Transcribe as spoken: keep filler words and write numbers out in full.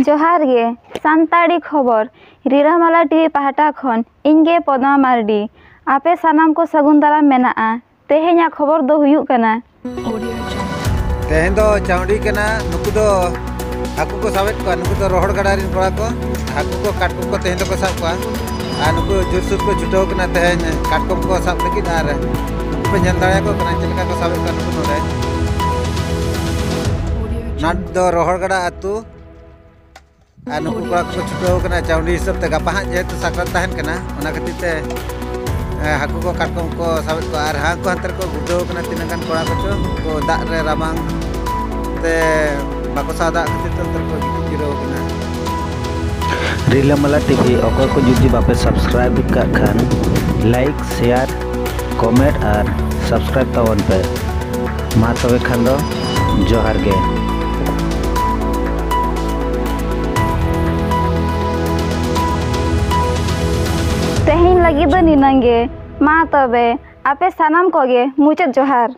ᱡᱚᱦᱟᱨ ᱜᱮ, ᱥᱟᱱᱛᱟᱲᱤ ᱠᱷᱚᱵᱚᱨ, ᱨᱤᱞᱟᱹᱢᱟᱞᱟ ᱴᱤᱵᱷᱤ ᱯᱟᱦᱴᱟ ᱠᱷᱚᱱ ᱤᱧ ᱜᱮ ᱯᱚᱫᱢᱟ ᱢᱟᱨᱰᱤ᱾ ᱟᱯᱮ ᱥᱟᱱᱟᱢ ᱠᱚ ᱥᱟᱹᱜᱩᱱ ᱫᱟᱨᱟᱢ ᱢᱮᱱᱟᱜᱼᱟ᱾ ᱛᱮᱦᱮᱧᱟᱜ ᱠᱷᱚᱵᱚᱨ ᱫᱚ ᱦᱩᱭᱩᱜ ᱠᱟᱱᱟ, ᱛᱮᱦᱮᱧ ᱫᱚ ᱪᱟᱹᱣᱰᱤ ᱠᱟᱱᱟ, ᱱᱩᱠᱩ ᱫᱚ ᱦᱟᱹᱠᱩ ᱠᱚ ᱥᱟᱵᱮᱫ ᱠᱚᱣᱟ, ᱱᱩᱠᱩ ᱫᱚ ᱨᱚᱦᱚᱲ ᱜᱟᱰᱟ ᱨᱮᱱ ᱠᱚᱲᱟ ᱠᱚ᱾ ᱦᱟᱹᱠᱩ ᱠᱚ, ᱠᱟᱴᱠᱚᱢ ᱠᱚ ᱛᱮᱦᱮᱧ ᱫᱚᱠᱚ ᱥᱟᱵ ᱠᱚᱣᱟ᱾ ᱟᱨ ᱱᱩᱠᱩ ᱡᱳᱨᱥᱳᱨ ᱠᱚ ᱪᱷᱩᱴᱟᱹᱣ ᱠᱟᱱᱟ ᱛᱮᱦᱮᱧ ᱠᱟᱴᱠᱚᱢ ᱠᱚ ᱥᱟᱵ ᱞᱟᱹᱜᱤᱫ᱾ ᱟᱨ ᱱᱩᱠᱩ ᱯᱮ ᱧᱮᱞ ᱫᱟᱲᱮᱭᱟᱠᱚ ᱠᱟᱱᱟ ᱪᱮᱫ ᱞᱮᱠᱟ ᱠᱚ ᱥᱟᱵᱮᱫ ᱠᱚᱣᱟ ᱱᱩᱠᱩ ᱱᱚᱰᱮ᱾ ᱱᱟᱴ ᱫᱚ ᱨᱚᱦᱚᱲ ᱜᱟᱰᱟ ᱟᱹᱛᱩ᱾ ᱟᱨ ᱱᱩᱠᱩ ᱠᱚᱲᱟ ᱠᱚᱠᱚ ᱪᱷᱩᱴᱟᱹᱣ ᱠᱟᱱᱟ ᱪᱟᱣᱰᱤ ᱦᱤᱥᱟᱹᱵ ᱛᱮ᱾ ᱜᱟᱯᱟ ᱦᱟᱸᱜ ᱡᱮᱦᱮᱛᱩ ᱥᱟᱠᱨᱟᱛ ᱛᱟᱦᱮᱱ ᱠᱟᱱᱟ, ᱚᱱᱟ ᱠᱷᱟᱹᱛᱤᱨ ᱛᱮ, ᱮ, ᱦᱟᱹᱠᱩ ᱠᱚ ᱠᱟᱴᱠᱚᱢ ᱠᱚ ᱥᱟᱵᱮᱫ ᱠᱚᱣᱟ᱾ ᱟᱨ ᱦᱟᱹᱠᱩ ᱦᱟᱱᱛᱮ ᱨᱮᱠᱚ ᱜᱩᱲᱫᱟᱹᱣ ᱠᱟᱱᱟ, ᱛᱤᱱᱟᱹᱜ ᱜᱟᱱ ᱠᱚᱲᱟ ᱠᱚᱪᱚ ᱠᱚ ᱫᱟᱜ ᱨᱮ ᱨᱟᱵᱟᱝ ᱛᱮ ᱵᱟᱠᱚ ᱥᱟᱦᱟᱣ ᱫᱟᱲᱮᱭᱟᱜ ᱠᱷᱟᱹᱛᱤᱨ ᱛᱮ ᱚᱱᱛᱮ ᱨᱮᱠᱚ ᱜᱤᱛᱤᱡ ᱡᱤᱨᱟᱹᱣ ᱠᱟᱱᱟ᱾ ᱨᱤᱞᱟᱹᱢᱟᱞᱟ ᱴᱤᱵᱷᱤ ᱚᱠᱚᱭ ᱠᱚ ᱡᱩᱫᱤ ᱵᱟᱯᱮ subscribe ᱠᱟᱜ ᱠᱷᱟᱱ, like, share, comment ᱟᱨ subscribe ᱛᱟᱵᱚᱱ ᱯᱮ᱾ ᱢᱟ ᱛᱚᱵᱮ ᱠᱷᱟᱱ ᱫᱚ ᱡᱚᱦᱟᱨ ᱜᱮ᱾ ᱛᱮᱦᱮᱧ ᱞᱟᱹᱜᱤᱫ ᱫᱚ ᱱᱤᱱᱟᱹᱝ ᱜᱮ᱾ ᱢᱟ ᱛᱚᱵᱮ, ᱟᱯᱮ ᱥᱟᱱᱟᱢ ᱠᱚᱜᱮ ᱢᱩᱪᱟᱹᱫ ᱡᱚᱦᱟᱨ᱾